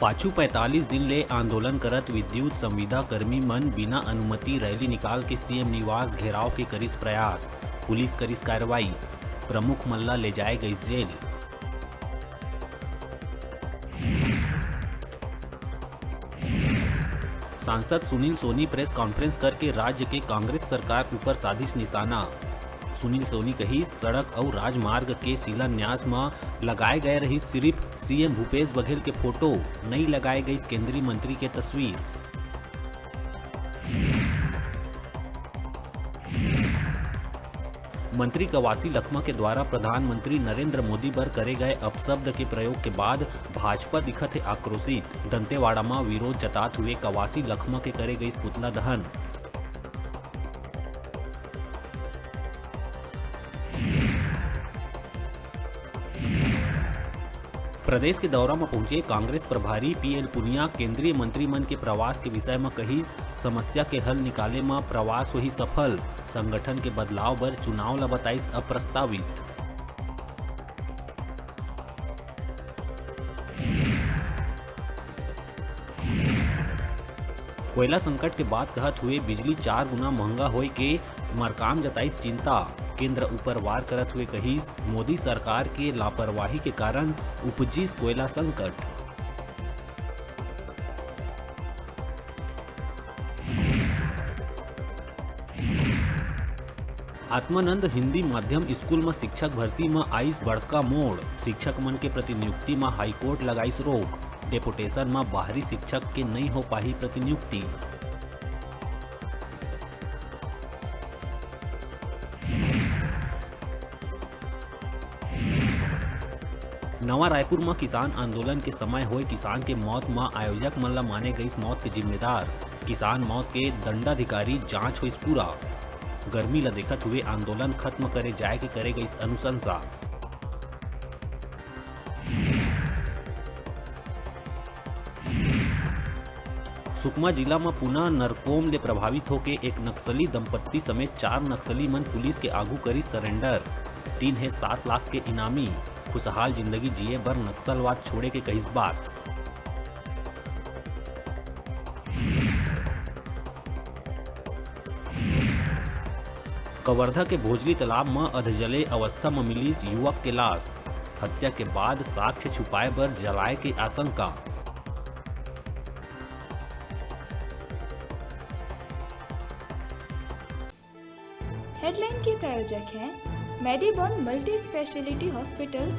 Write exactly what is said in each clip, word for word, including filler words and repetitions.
पाछू पैंतालीस दिन ले आंदोलन करत विद्युत संविदा कर्मी मन बिना अनुमति रैली निकाल के सीएम निवास घेराव के करिस प्रयास, पुलिस करिस कार्रवाई, प्रमुख मन ला ले जाए गइस जेल। सांसद सुनील सोनी प्रेस कॉन्फ्रेंस करके राज्य के कांग्रेस सरकार ऊपर साधिस निशाना। सुनील सोनी कहिस, सड़क अउ राजमार्ग के शिलान्यास म लगाए गए रहिस सिरिफ सीएम भूपेश बघेल के फोटो, नइ लगाए गइस केंद्रीय मंत्री के तस्वीर। मंत्री कवासी लखमा के द्वारा प्रधानमंत्री नरेंद्र मोदी बर करे गए अपशब्द के प्रयोग के बाद भाजपा दिखत हे आक्रोशित। दंतेवाड़ा म विरोध जतात हुए कवासी लखमा के करे गइस पुतला दहन। प्रदेश के दौरा म पहुंचे कांग्रेस प्रभारी पीएल पुनिया केंद्रीय मंत्री मन के प्रवास के विषय म कहिस, समस्या के हल निकाले म प्रवास होही सफल। संगठन के बदलाव बर चुनाव ल बताइस अप्रस्तावित। कोयला संकट के बात कहत हुए बिजली चार गुना महंगा होए के मरकाम जताइस चिंता। केंद्र ऊपर वार करत हुए कहिस, मोदी सरकार के लापरवाही के कारण उपजिस कोयला संकट। आत्मानंद हिंदी माध्यम स्कूल म शिक्षक भर्ती म आइस बड़का मोड़। शिक्षक मन के प्रतिनियुक्ति म हाईकोर्ट लगाइस रोक। डेपुटेशन म बाहरी शिक्षक के नइ हो पाही प्रतिनियुक्ति। नवा रायपुर म किसान आंदोलन के समय होए किसान के मौत म आयोजक मन ल माने गइस मौत के जिम्मेदार। किसान मौत के दंडाधिकारी जांच होइस पूरा। गर्मी ल देखत हुए आंदोलन खत्म करे जाए के करे गइस अनुशंसा। सुकमा जिला म पुनः नरकोम ले प्रभावित होके एक नक्सली दंपत्ति समेत चार नक्सली मन पुलिस के आगू करिस सरेंडर। तीन हे सात लाख के इनामी। खुशहाल जिंदगी जिए बर नक्सलवाद छोड़े के कहिस बात। कवर्धा के भोजली तालाब म अधजले अवस्था म मिलिस युवक के लाश। हत्या के बाद साक्ष्य छुपाए बर जलाए के आशंका। हेडलाइन के प्रायोजक हैं मेडीबॉन मल्टी स्पेशलिटी हॉस्पिटल।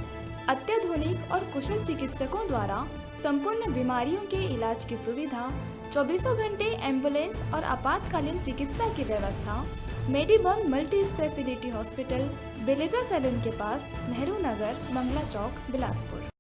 अत्याधुनिक और कुशल चिकित्सकों द्वारा संपूर्ण बीमारियों के इलाज की सुविधा, चौबीसों घंटे एम्बुलेंस और आपातकालीन चिकित्सा की व्यवस्था। मेडीबॉन मल्टी स्पेशलिटी हॉस्पिटल, बेलेजा सैलून के पास, नेहरू नगर, मंगला चौक, बिलासपुर।